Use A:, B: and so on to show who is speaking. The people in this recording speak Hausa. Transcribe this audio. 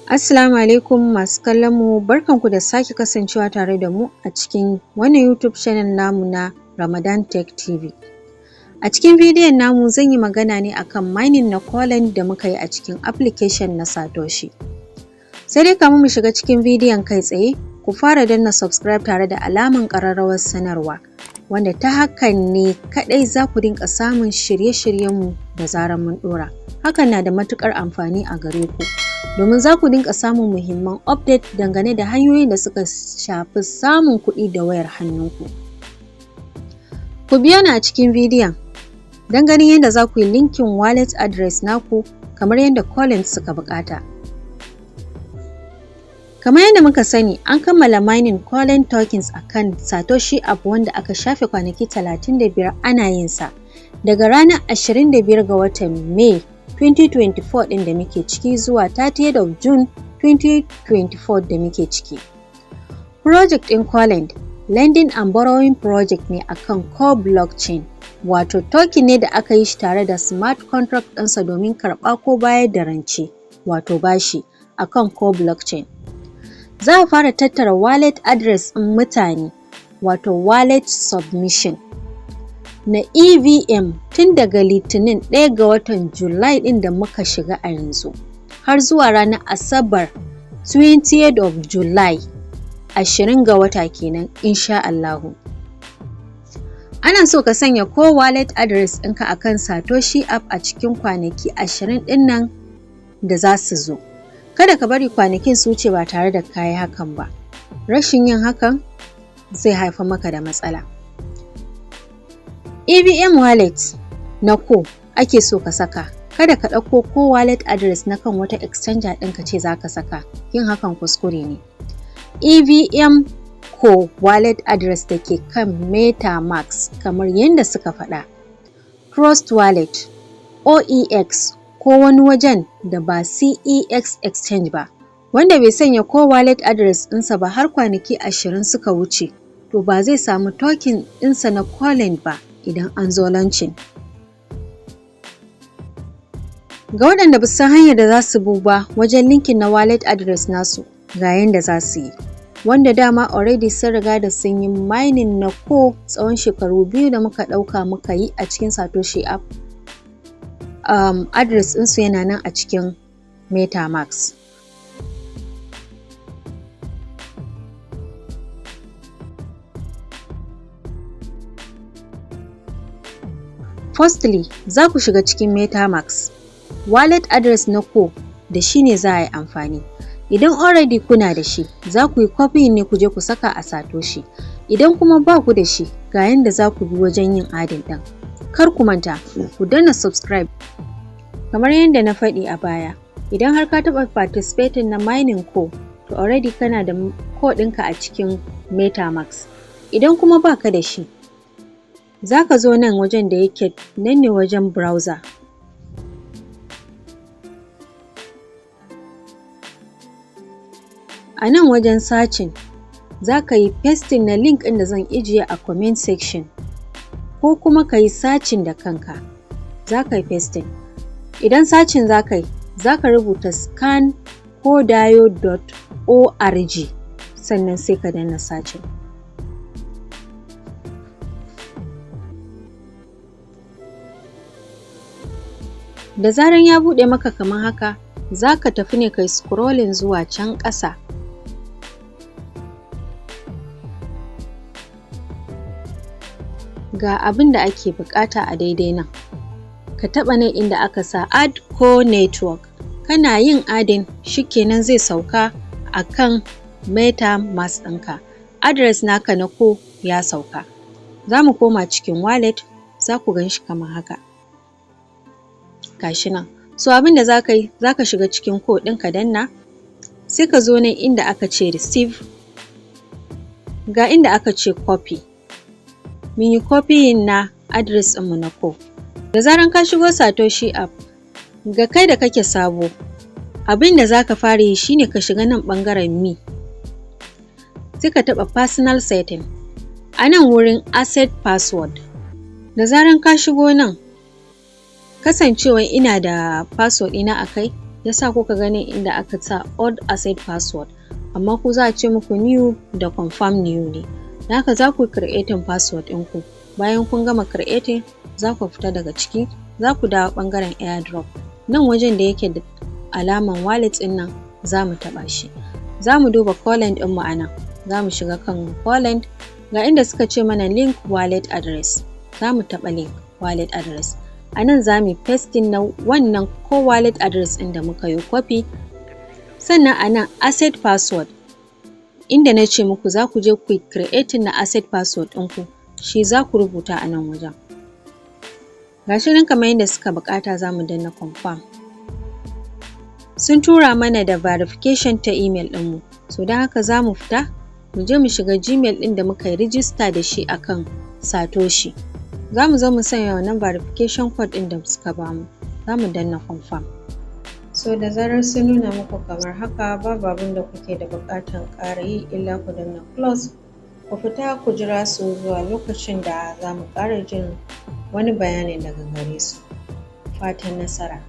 A: Assalamu alaikum masu kallon mu, barkanku da sake kasancewa tare da mu a cikin wannan YouTube channel namu na Ramadan Tech TV. A cikin bidiyon namu zan yi magana ne akan mining na Colend da muka yi a cikin application na Satoshi. Sai dai kamin mu shiga cikin bidiyon kai tsaye, ku fara danna subscribe tare da alaman ƙararrawar sanarwa, wanda ta hakan ne kaɗai za ku dinga samun shirye-shiryenmu da zarar mun ɗora. Hakan na da matuƙar amfani a gare ku, domin za ku dinga samun muhimman update dangane da hanyoyin da suka shafi samun kuɗi da wayar hannunku. Ku biyo ni a cikin bidiyon don ganin yadda za ku yi linking wallet address naku kamar yadda Colend suka buƙata. Kamar yadda muka sani, an kammala mining Colend tokens a kan Satoshi app, wanda aka shafe kwanaki 35 ana yin sa, daga ranar 25 ga watan May 2024 ɗin da muke ciki zuwa 30th of June 2024 da muke ciki. Project ɗin Colend lending and borrowing project ne akan Core blockchain, wato token ne da aka yi shi tare da smart contract ɗinsa domin karɓa ko bayar da rance, wato bashi, akan Core blockchain. Za a fara tattara wallet address ɗin mutane, wato wallet submission na EVM, tun daga Litinin 1 ga watan July ɗin da muka shiga a yanzu har zuwa ranar Asabar 20th of July, 20 ga wata kenan insha Allahu. Ana so ka sanya ko wallet address ɗinka akan Satoshi app a cikin kwanaki 20 ɗin nan da za su zo. Kada ka bari kwanakin su wuce ba tare da ka yi hakan ba. Rashin yin hakan zai haifar maka da matsala. EVM wallet na Core ake so ka saka. Kada ka ɗauko ko wallet address na kan wata exchanger ɗin ka ce za ka saka, yin hakan kuskure ne. EVM Core wallet address da ke kan MetaMask kamar yadda suka faɗa. Trust Wallet, OEX ko wani wajen da ba CEX Exchange ba. Wanda bai sanya ko wallet address ɗinsa ba har kwanaki 20 suka wuce, to ba zai samu token ɗinsa na Colend ba idan an zo launching. Ga waɗanda ba su san hanyar da za su bi ba wajen linking na wallet address nasu, ga yanda za su yi. Wanda dama already sun riga da sun yi mining na Core tsawon shekaru 2 da muka ɗauka muka yi a cikin Satoshi app. Address ɗinsu yana nan a cikin MetaMask. Firstly, za ku shiga cikin MetaMask. Wallet address na Core da shi ne za a yi amfani. Idan already kuna da shi, za ku yi copying ne ku je ku saka a Satoshi. Idan kuma ba ku da shi, ga yanda za ku bi wajen yin adding ɗin. Kar ku manta, ku danna subscribe. Kamar yadda na faɗi a baya, idan har ka taɓa participating na mining Core, to already kana da Core ɗinka a cikin MetaMask. Idan kuma ba ka da shi, za ka zo nan wajen da yake nan ne wajen browser. A nan wajen searching, za ka yi pasting na link ɗin da zan ijiye a comment section, ko kuma ka yi searching da kanka. Za ka yi pasting. Idan searching za ka yi, za ka rubuta scancoredaio.org, sannan sai ka danna searching. Da zaran ya buɗe maka kamar haka, za ka tafi ne ka yi scrolling zuwa can ƙasa. Ga abin da ake buƙata a daidai nan. Ka taɓa nan inda aka sa add Core network. Kana yin adding, shikenan zai sauka a kan MetaMask ɗinka. Address naka na Core ya sauka. Za mu koma cikin wallet, za ku gan shi kamar haka. Ga shi nan. So abin da za ka yi, za ka shiga cikin Core ɗin ka danna, sai ka zo nan inda aka ce receive, ga inda aka ce copy. Mun yi copying na address ɗinmu na Core. Da zaran ka shigo Satoshi app, ga kai da kake sabo, abin da za ka fara yi shine ka shiga nan ɓangaren me. Sai ka taɓa personal setting. A nan wurin asset password. Da zaran ka shigo nan, kasancewan ina da password ɗina a kai, Yasa kuka gani inda aka sa "old asset password", amma ku za a ce muku "new" da "confirm new" ne. Da haka za ku yi creating password ɗinku. Bayan kun gama creating, za ku fita daga ciki, za ku dawo ɓangaren airdrop. Nan wajen da yake da alaman wallet ɗin nan, za mu taɓa shi. Za mu duba Colend ɗinmu a nan. Za mu shiga kan Colend, ga inda suka ce mana "link wallet address". Za mu taɓa link wallet address. A nan za mu yi pasting na wannan ko wallet address ɗin da muka yi copy. Sannan a nan asset password, inda na ce muku za ku je ku yi creating na asset password ɗinku, shi za ku rubuta a nan wajen. Ga shi nan kamar yadda suka buƙata, za mu danna confirm. Sun tura mana da verification ta email ɗinmu, so don haka za mu fita mu je mu shiga Gmail ɗin da muka yi register da shi akan Satoshi. Za mu zo mu sanya wannan verification code ɗin da suka bamu, za mu danna confirm. So da zarar sun nuna muku kamar haka, babu abin da kuke da buƙatan ƙara yi illa ku danna close, ku fita, ku jira su zuwa lokacin da za mu ƙara jin wani bayanin daga gare su. Fatan nasara.